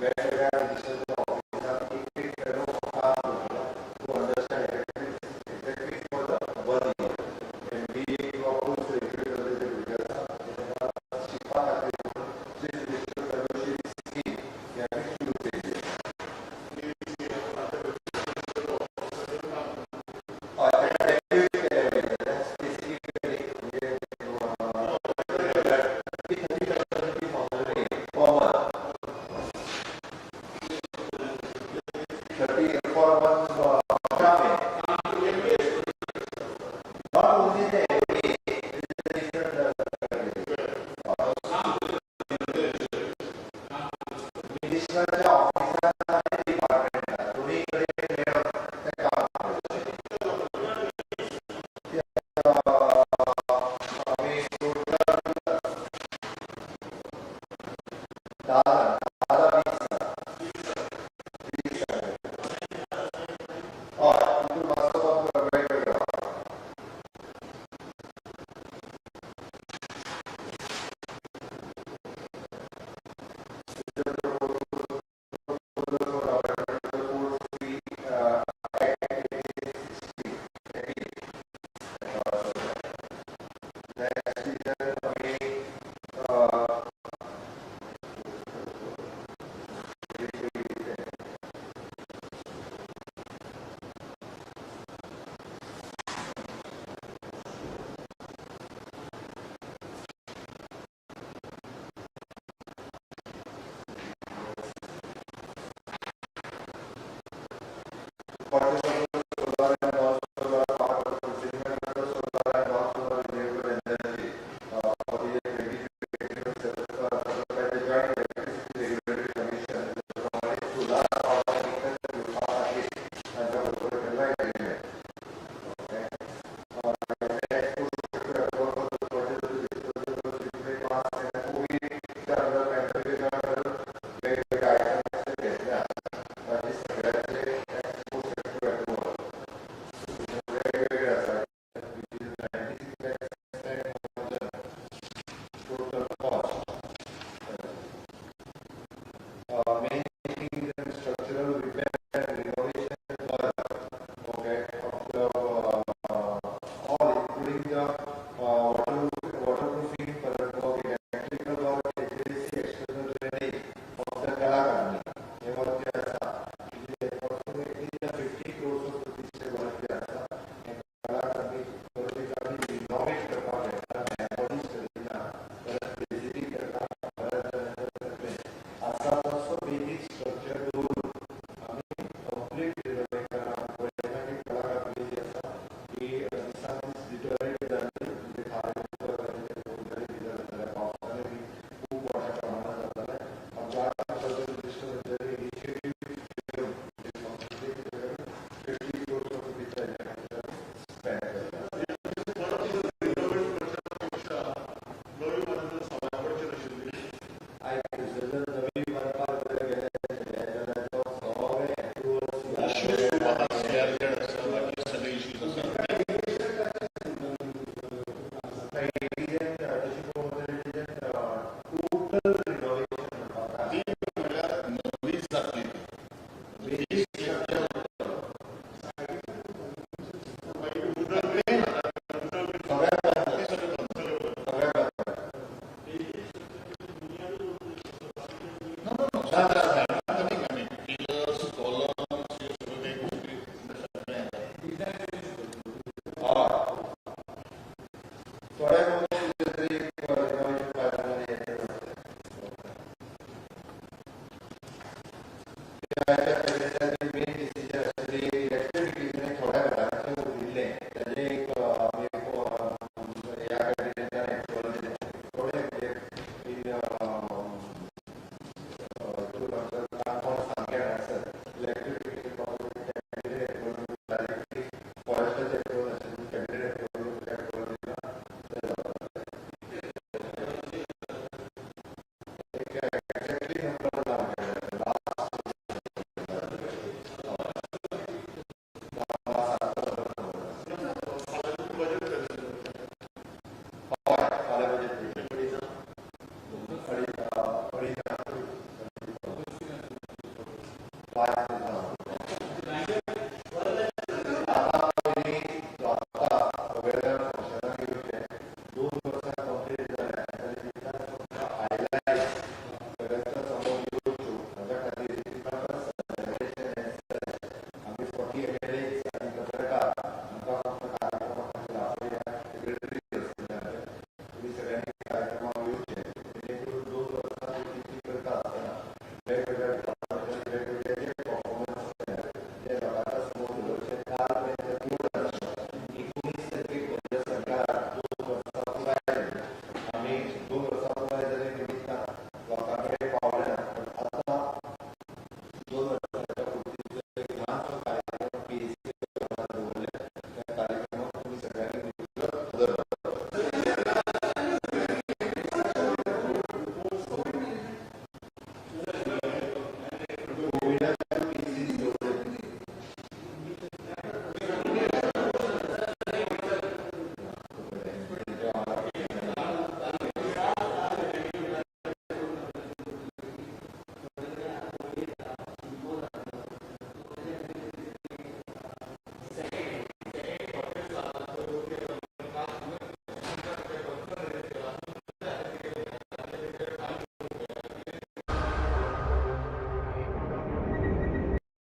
वेगवेगळ्या मिनिस्टर्सच्या ऑफिसांत एक एक फेलो काम करतलो to understand exactly for the one year MBA किंवा पोस्ट ग्रॅज्युएट जाल्ले जे भुरगे आसा तेंकां शिकपा खातीर म्हणून चीफ मिनिस्टर फेलोशीप स्कीम ही आमी सुरू केल्ली आसा. हय, ताका डेप्युट केलें वयता स्पेसिफिकली, म्हणजे 30,000 rupees per month, 30 for one term. Not only the MBA, it is a different मिनिस्टराच्या ऑफिसांत आनी डिपार्टमेंटात दोन्ही कडेन मेळून तें काम करचें. आमी टोटल 10 जाण, 10 20 जाण, 20 जाण. हय, तितून मातसो वेगवेगळो. Court Fee Act 1860. Next is आमी purchase of solar and non-solar power, procurement of the solar and non-solar renewable energy for the year 2022 set up by the Joint Electricity Regulatory Commission, प्रमाणे solar power विकत घेवपा खातीर तांच्या बरोबर केल्लो agreement. Okay. Next, approval for the purchase of the disposable treatment mask and कोविडच्या under पॅन्डेमिका under वेगवेगळे items घेतले आसा, ताचे सगळ्याचे एक्सपोर्ट सेक्टर अप्रुवल वेगवेगळे आसा, which is 96,10,000 total cost. Main thing is the structural repair and renovation work, okay, of the all, including the waterproofing, work, electrical work, HVAC, external drainage of the Kala Akademi. हे work जे आसा, which is approximately the 50 crores of rupees चे work जे आसा, हे कला अकादमी परत एक आमी renovate करपाक घेतला, पॉलिश करिना, परत बेसिक करता, परत सगळें आसा तसो बेसीक स्ट्रक्चर दवरून आमी कंप्लीट रिनोवेट करता. पळयता की कला अकादमी जी आसा ती दिसान दीस डिटोरिएट जाल्ली, म्हणजे खारें उदक आनी ते जालें जाल्यार पावसाने बी खूब मोठ्या प्रमाणात जातालें. आमच्या मिनिस्टर इनिशिएटीव घेवन 50 क्रोर्स ऑफ रुपीज ताच्या खातीर स्पेंड करता. रिनोवेट करच्या पेक्षा नवी बांदून सवाय पडची नाशिल्ली? आयक, जर नवी बांदपाक जर गेले जाल्यार तो सगळे अप्रुवल्स इश्यूज खूब आसा, सीआरझेड आसा, बाकी सगळे इश्यूज आसा. तशी पळोवंक गेल्यार it is total renovation म्हणपाक. ती म्हणल्यार नवीच जातली ती. Basic structure. मागीर उदक मेन आतां उदक सगळ्या बांदतात. ते सगळें बांदतले. सगळ्या बांदतात. No, no, no. ना, ना, ना. Coming, coming. Pillars, columns, हे सगळे काही गोष्टी सगळें येता. हय, थोड्या गोष्टी तरी रिनोवेशन जालें हें.